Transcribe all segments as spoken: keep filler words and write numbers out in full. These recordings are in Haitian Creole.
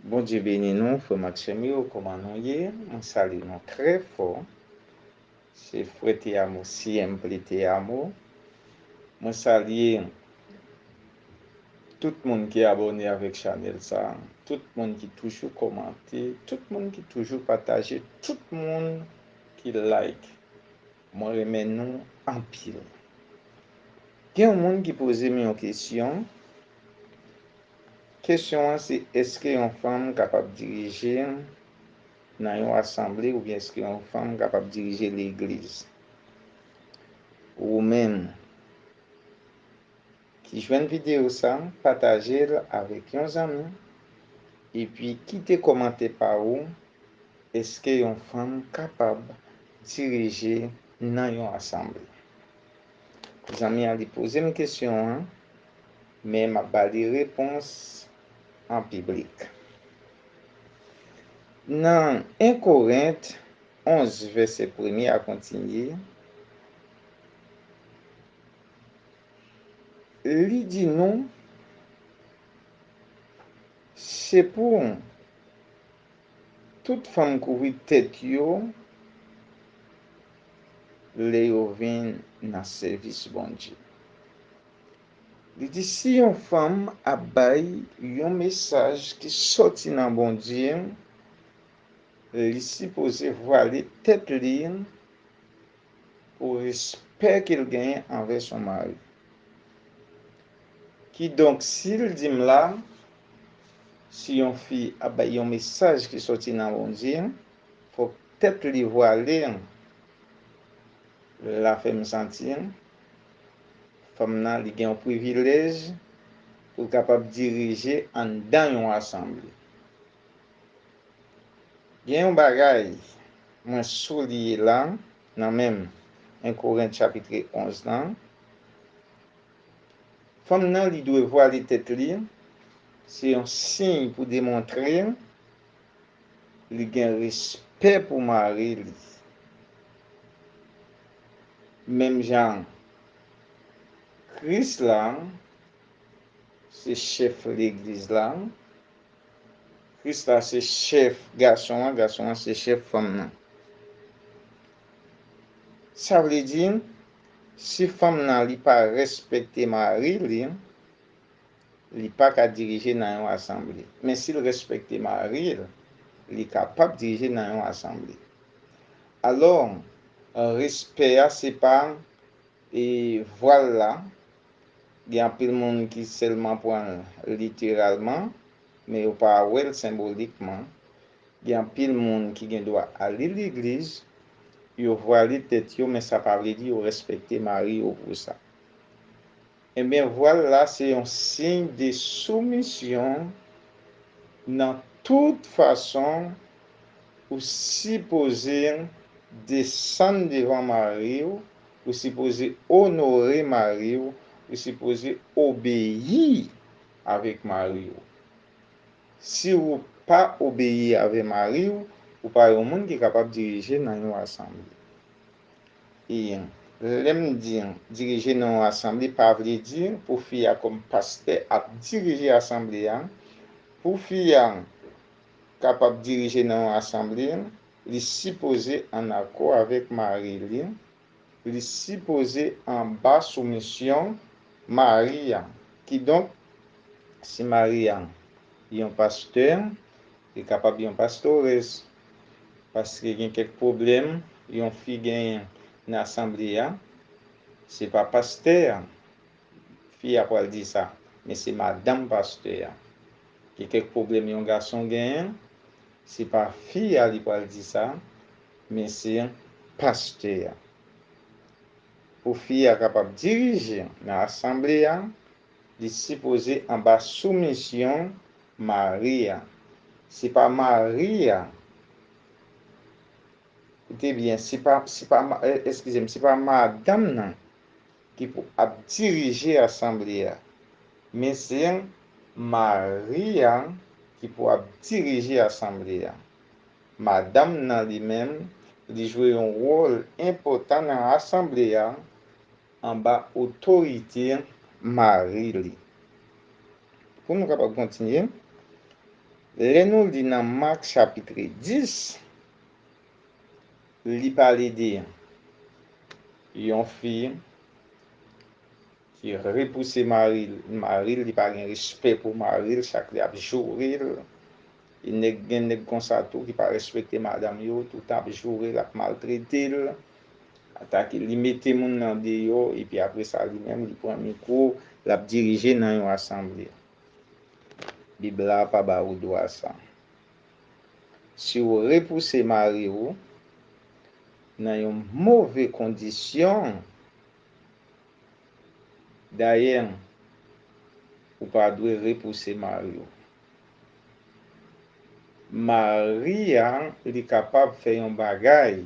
Bondye beni nou, frè m ak sè m yo, kòman nou ye? Mwen salye nou trè fò. Se frè Te Amo, siempre Te Amo. Mwen salye tout moun ki abòne avèk chanèl sa, tout moun ki toujou kòmante, tout moun ki toujou pataje, tout moun ki like. Mwen renmen nou anpil. Gen yon moun ki poze m yon kesyon. Kesyon an se, èske yon fanm kapab dirije nan yon asanble oubyen èske yon fanm kapab dirije legliz? Ou menm ki jwenn videyo sa, pataje l avèk yon zanmi, epi kite kòmantè pa ou, èske yon fanm kapab dirije nan yon asanble? Zanmi an li poze m kesyon an, men m ap ba li repons an piblik. Nan en Korent onz, vèsè premye a kontinye, li di nou, se pou tout fanm kouvri tèt yo lè yo vin nan sèvis Bondye. Li di, si yon fanm ap bay yon mesaj ki sòti nan Bondye, li sipoze vwale tèt li pou respè ke l genyen anvè son mari. Kidonk, si l di m la, si yon fi ap bay yon mesaj ki sòti nan Bondye, fòk tèt li vwale. Lè l ap fè m santi fanm nan li gen yon privilèj pou l kapab dirije anndan yon asanble. Gen yon bagay mwen souliye la nan menm en Korent chapit onz lan. Fanm nan li dwe vwale tèt li, se yon siy pou demontre li gen respè pou mari li. Menm jan Kris la se chèf legliz la, Kris la se chèf gason an, gason an se chèf fanm nan. Sa vle di, si fanm nan li pa respekte mari li, li pa ka dirije nan yon asanble. Men si l respekte mari l, li kapab dirije nan yon asanble. Alò, respè a se pa e vwal la, gen anpil moun ki sèlman pran l literalman, men yo pa wè l senbolikman. Gen anpil moun ki gen dwa ale legliz, yo vwale tèt yo, men sa pa vle di yo respekte mari yo pou sa. Ebyen, vwal la se yon siy de soumisyon nan tout fason ou sipoze desann devan mari w, ou sipoze onore mari w, ou sipoze obeyi avèk mari w. Si ou pa obeyi avè mari w, ou pa yon moun ki kapab dirije nan yon asanble. E lè m di dirije nan yon asanble, pa vle di pou fi a kòm pastè ap dirije asanble a. Pou fi a kapab dirije nan yon asanble, li sipoze ann akò avèk mari li, li sipoze anba soumisyon mari a. Kidonk, si mari a yon pastè, li kapab yon pastores, paske gen kèk pwoblèm yon fi genyen nan asanble a, se pa pastè a fi a pral di sa, men se madanm pastè a. Gen kèk pwoblèm yon gason genyen, se pa fi a li pral di sa, men se pastè a. Pou fi a kapab dirije nan asanble a, li sipoze anba soumisyon mari a. Se pa mari a, koute byen, se pa, se pa, eskize m, se pa madanm nan ki pou ap dirije asanble a, men se mari a ki pou ap dirije asanble a. Madanm nan li menm, li jwe yon wòl enpòtan nan asanble a anba otorite mari li. Pou nou kapab kontinye, Lè nou li nan Mak chapit dis, li pale de yon fi ki repouse mari l. Mari l, li pa gen respè pou mari l, chak lè ap joure l. E nèg, gen nèg konsa tou ki pa respekte madanm yo, toutan ap joure l, ap maltrete l. Atake, li mete moun nan deyò, epi apre sa, li menm, li pran mikwo, l ap dirije nan yon asanble. Bib la pa ba ou dwa sa. Si w repouse mari w nan yon move kondisyon, dayè, ou pa dwe repouse mari w. Mari a, li kapab fè yon bagay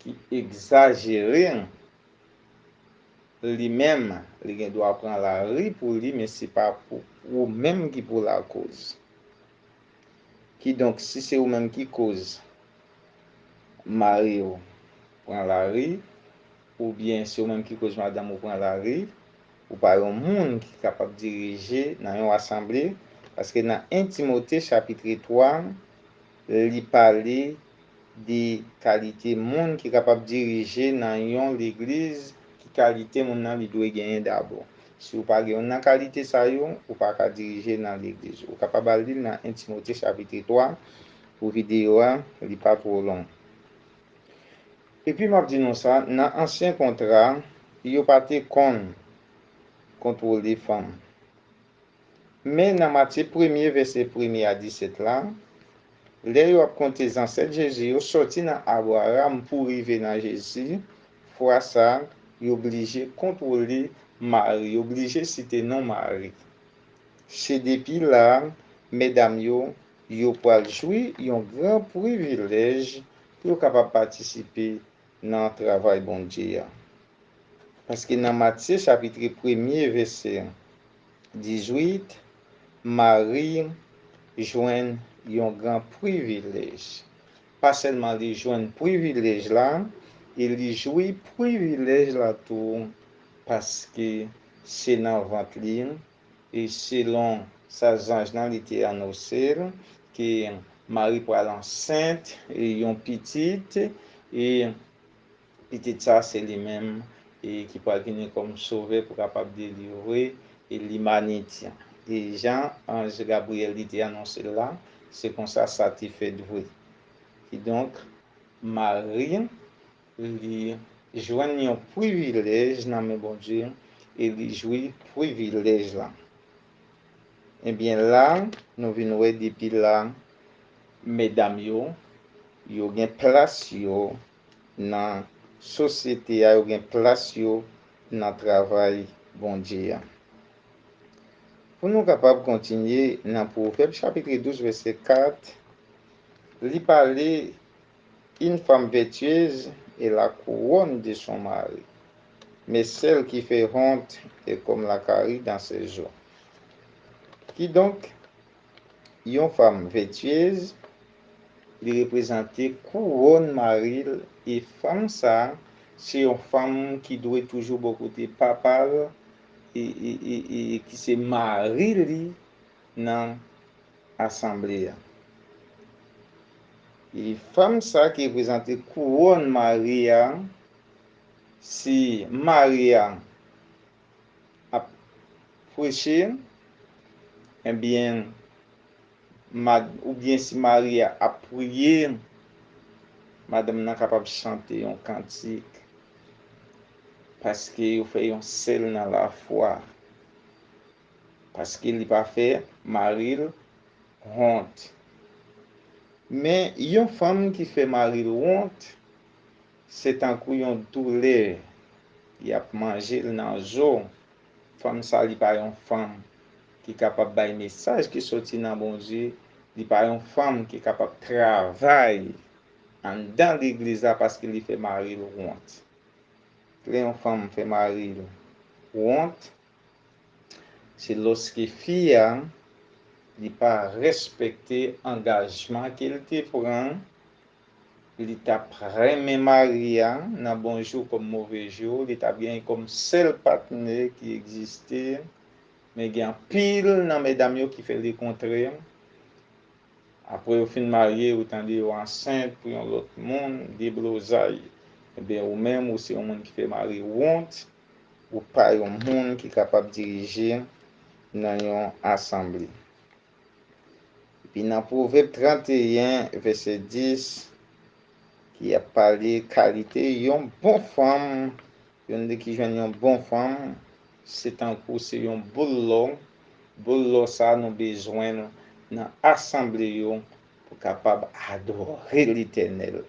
ki egzajere, li menm, li gen dwa pran lari pou li, men se pa pou ou menm ki pou lakoz. Kidonk, si se ou menm ki koz mari w pran lari, oubyen se ou menm ki koz madanm ou pran lari, ou pa yon moun ki kapab dirije nan yon asanble, paske nan en Timote chapit twa, li pale de kalite moun ki kapab dirije nan yon legliz, ki kalite moun nan li dwe genyen dabò. Si w pa gen youn nan kalite sa yo, ou pa ka dirije nan legliz. Ou kapab al li l nan en Timote chapit twa pou videyo a, li pa twò long. Epi m ap di nou sa, nan ansyen kontra, yo pa te konn kontwole fanm. Men nan Matye premye, vèsè premye a disèt la, lè yo ap konte zansèt Jezi yo sòti nan Abraram pou rive nan Jezi, fwa sa, yo blije kontwole Mari, yo blije site non Mari. Se depi la, medam yo, yo pral jwi yon gran privilèj pou yo kapab patisipe nan travay Bondye a. Paske nan Matye chapit premye, vèsè dizuit, Mari jwenn yon gran privilèj. Pa sèlman li jwenn privilèj la, e li jwi privilèj la tou, paske se nan vant li, e selon sa zanj nan li te anonse l, ke Mari pral ansent, e yon pitit, e pitit sa se li menm, e ki pral vini kòm sovè pou kapab delivre, e limanite. E jan anj Gabriyèl li te anonse l la, se konsa sa te fèt vre. Kidonk, Mari, li jwenn yon privilèj nan men Bondye, e li jwi privilèj la. Ebyen la, nou vin wè depi la, medam yo, yo gen plas yo nan sosyete a, yo gen plas yo nan travay Bondye a. Pou nou kapab kontinye nan Pwovèb chapit douz, vèsè kat, li pale: Une femme vertueuse est la couronne de son mari, mais celle qui fait honte est comme la carie dans ses os. Kidonk, yon fanm vètyez, li reprezante kouwòn mari l, e fanm sa, se yon fanm ki dwe toujou bò kote papa l, e, e, e, e ki se mari li nan asanble a. E fanm sa ki reprezante kouwòn mari a, si mari a ap preche, ebyen, mad-, oubyen si mari a ap priye, madanm nan kapab chante yon kantik, paske yo fè yon sèl nan lafwa, paske li pa fè mari l wont. Men, yon fanm ki fè mari l wont, se tankou yon doulè y ap manje l nan zo. Fanm sa, li pa yon fanm ki kapab bay mesaj ki soti nan Bondye. Li pa yon fanm ki kapab travay anndan legliz la paske li fè mari l wont. Lè yon fanm fè mari l wont, se lòske fi a, li pa respekte angajman ke l te pran, li t ap renmen mari a nan bon jou kòm move jou, li t ap genyen kòm sèl patnè ki egziste, men gen anpil nan medam yo ki fè lekontrè, Apre yo fin marye, ou tande yo ansent pou yon lòt moun, deblozay. Ebyen, ou menm, ou se yon moun ki fè mari w wont, ou pa yon moun ki kapab dirije nan yon asanble. Epi nan Pwovèb trannteyen, vèsè dis, ki ap pale kalite yon bon fanm, yon nèg ki jwenn yon bon fanm, se tankou se yon boul lò. Boul lò sa a nou bezwen l nan asanble yo pou kapab adore Letènèl.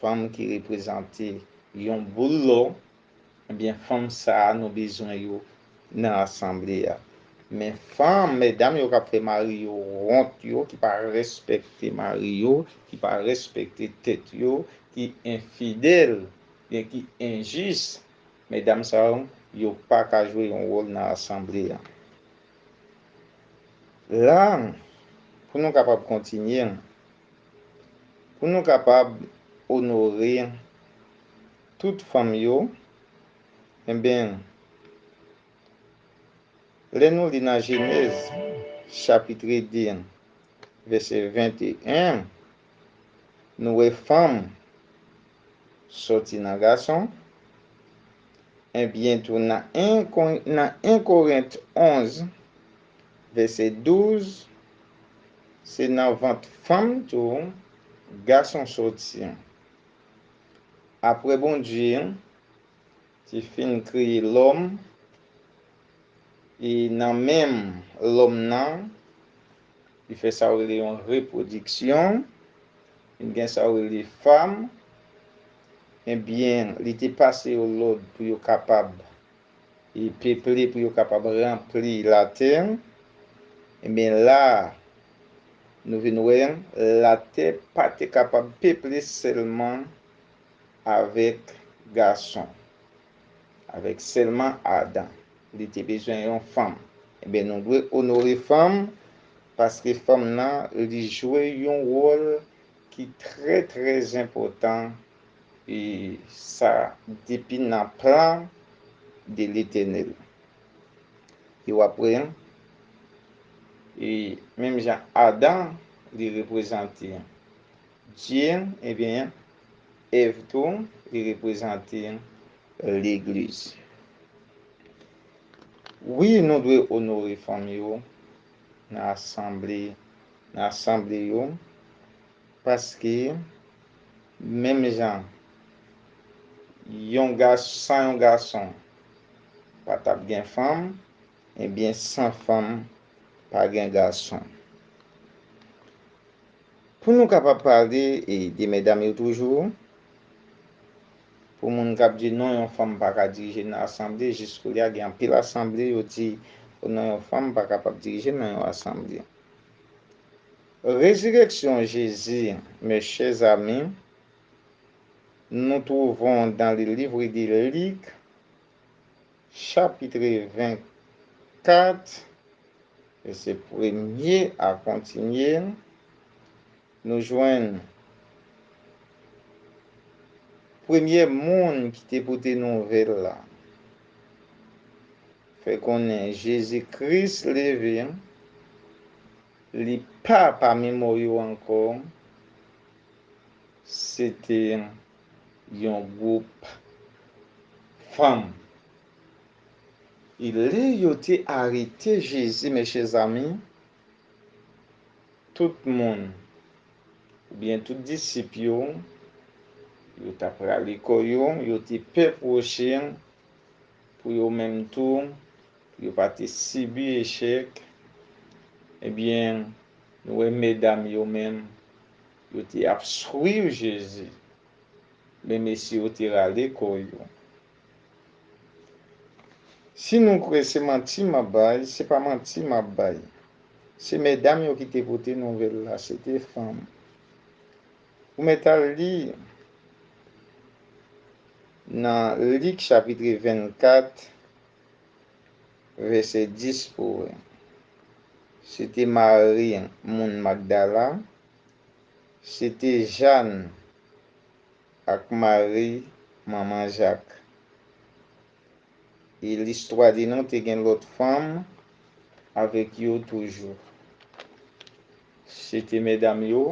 Fanm ki reprezante yon boul lò, ebyen, fanm sa a nou bezwen yo nan asanble a. Men fanm, medam yo k ap fè mari yo wont yo, ki pa respekte mari yo, ki pa respekte tèt yo, ki enfidèl, byen ki enjis, medam sa yo, yo pa ka jwe yon wòl nan asanble a. La, pou nou kapab kontinye, pou nou kapab onore tout fanm yo, enben, lè nou li nan Jenèz, chapit de, vèsè venteyen, nou wè fanm sòti nan gason. Ebyen tou, nan en Korin-, nan en Korent onz, vèsè douz, se nan vant fanm tou gason sòti. Apre Bondye te fin kreye lòm, e nan menm lòm nan, li fè sa yo rele yon repwodiksyon, li gen sa yo rele fanm, ebyen, li te pase yo lòd pou yo kapab e peple, pou yo kapab ranpli latè. Ebyen, la, nou vin wè, latè pa te kapab peple sèlman avèk gason, avèk sèlman Adan. Li te bezwen yon fanm. Ebyen, nou dwe onore fanm, paske fanm nan, li jwe yon wòl ki trè, trè enpòtan, e sa depi nan plan de Letènèl. E w ap wè, e menm jan Adan, li reprezante Dye, ebyen, Èv tou, li reprezante legliz. Wi, nou dwe onore fanm yo nan asanble, nan asanble yo, paske menm jan yon gas-, san yon gason pa t ap gen fanm, ebyen, san fanm pa gen gason. Pou nou kapab pale, e, de medam yo toujou, pou moun k ap di non, yon fanm pa ka dirije nan asanble, jiskoulye a gen anpil asanble, yo di, o non, yon fanm pa kapab dirije nan yon asanble. Rezireksyon Jezi, mes chers amis, nous trouvons dans le livre de Luc, chapitre vingt-quatre, vèsè premye a kontinye, nou jwenn premye moun ki te pote nouvèl la fè konnen Jezi Kris leve, li pa pami mò yo ankò, se te yon gwoup fanm. E lè yo te arete Jezi, mes chers amis, tout moun, oubyen tout disip yo, yo t ap rale kò yo, yo te pè pwoche pou yo menm tou, yo pa te sibi echèk. Ebyen, nou wè medam yo menm, yo te ap swiv Jezi. Men mesye yo te rale kò yo. Si nou kwè se manti m ap bay, se pa manti m ap bay. Se medam yo ki te pote nouvèl la, se te fanm. Ou mèt al li nan Lik chapit vennkat, vèsè dis pou wè. Se te Mari, moun Magdala, se te Jàn ak Mari, manman Jak. E listwa di nou te gen lòt fanm avèk yo toujou. Se te medam yo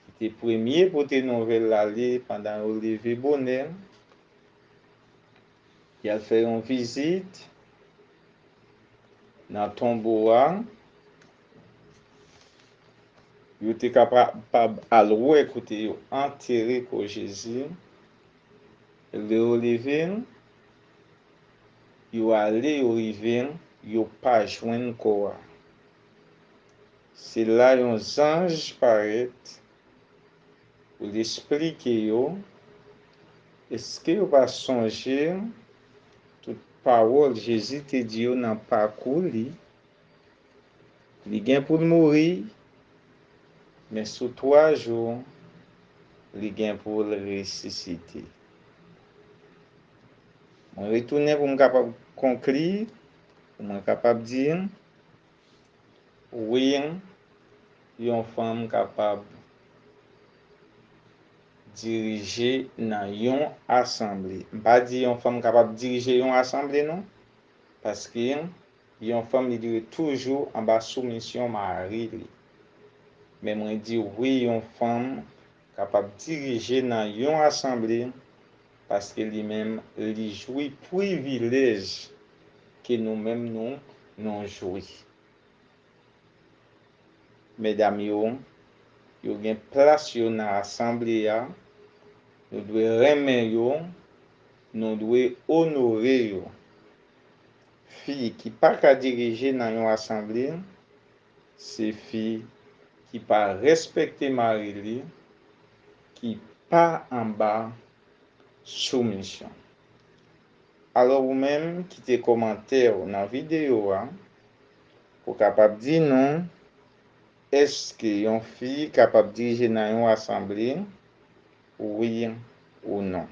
ki te premye pote nouvèl la ale pandan yo leve bonè. Y al fè yon vizit nan tonbo a. Yo te kapab al wè kote yo antere kò Jezi. Lè yo leve, yo ale, yo rive, yo pa jwenn kò a. Se la yon zanj parèt pou l esplike yo, èske yo pa sonje tout pawòl Jezi te di yo nan pakou li? Li gen pou l mouri, men sou twa jou, li gen pou l resisite. Mwen retounen pou m kapab konkli, pou mwen kapab di, wi, yon fanm kapab dirije nan yon asanble. M pa di yon fanm kapab dirije yon asanble, non, paske yon fanm, li dwe toujou anba soumisyon mari li. Men mwen di wi, yon fanm kapab dirije nan yon asanble, paske li menm, li jwi privilèj ke nou menm nou, nou jwi. Medam yo, yo gen plas yo nan asanble a. Nou dwe renmen yo, nou dwe onore yo. Fi ki pa ka dirije nan yon asanble, se fi ki pa respekte mari li, ki pa anba soumisyon. Alò, ou menm, kite kòmantè w nan videyo a pou w kapab di nou, èske yon fi kapab dirije nan yon asanble? Wi ou non?